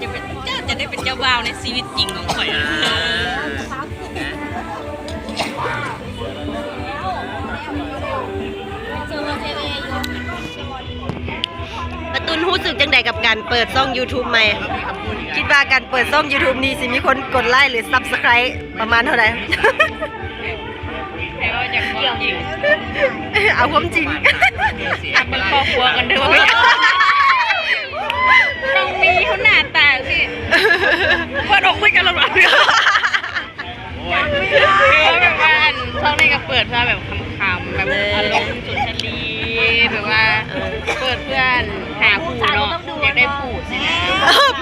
ຈະເປັນ ເຈົ້າຈະໄດ້ເປັນເຈົ້າບ່າວໃນຊີວິດຈິງຂອງຂ້ອຍ. ເອີ ປາຕຸນຮູ້ສຶກຈັ່ງໃດກັບການເປີດຊ່ອງຢູທູບໃໝ່? ຄິດວ່າການເປີດຊ່ອງຢູທູບນີ້ຊິມີຄົນກົດໄລ ຫຼື ຊັບສະໄຄຣບ໌ປະມານເທົ່າໃດ? ໃຫ້ເວົ້າຈາກຄວາມຈິງ ເອົາຄວາມຈິງ ເປັນຄອບຄົວກັນເດີ ຕ້ອງມີເຮົາໜ້າຕາຊິ ເພິ່ນອອກຄຸຍກັນແລ້ວ ແບບວ່າອັນ ຊ່ອງນີ້ກໍເປີດມາແບບຂຳໆ ແບບອາລົມສຸນທະລີ ແບບວ່າເປີດເພື່ອຫາຜູ້ເນາະ ຢາກໄດ້ຜູ້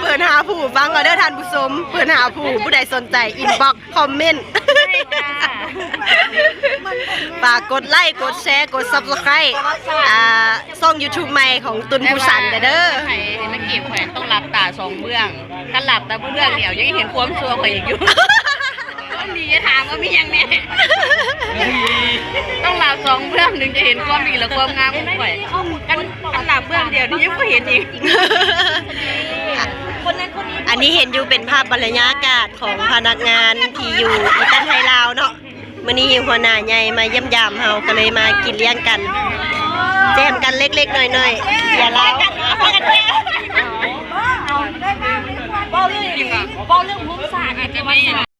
ເປີດຫາຜູ້ ຟັງເອົາເດີທ່ານຜູ້ຊົມ ເປີດຫາຜູ້ ຜູ້ໃດສົນໃຈອິນບັອກ ຄອມເມັນ ຝາກກົດໄລ ກົດແຊ ກົດຊັບສະໄຄຣບ໌ ອ່າ ຊ່ອງຢູທູບໃໝ່ຂອງຕຸນພູສັນເດີ. ໃຫ້ ໃຫ້ນາງເອກຂ້ອຍຕ້ອງຫຼັບຕາສອງເບື້ອງ ຄັນຫຼັບແຕ່ເບື້ອງດຽວຍັງເຫັນຄວາມຊົ່ວຂ້ອຍອີກຢູ່. ຄວາມດີຢ່າຖາມວ່າມີຫຍັງແດ່ ຕ້ອງຫຼັບສອງເບື້ອງເຖິງຈະເຫັນຄວາມດີ ແລະ ຄວາມງາມຂອງຂ້ອຍ ຄັນ ຄັນຫຼັບເບື້ອງດຽວນີ້ຍັງບໍ່ເຫັນອີກ. ອັນນີ້ເຫັນຢູ່ເປັນພາບບັນຍາກາດຂອງພະນັກງານທີ່ຢູ່ອີຕັນໄທລາວເນາະ. ມື້ນີ້ຫົວໜ້າໃຫຍ່ມາຢ້ຽມຢາມເຮົາ ກໍເລີຍມາກິນລ້ຽງກັນ ແຈມກັນເລັກໆນ້ອຍໆ ເສຍລາວ ເວົ້າເລື່ອງ ເວົ້າເລື່ອງພູມສາດ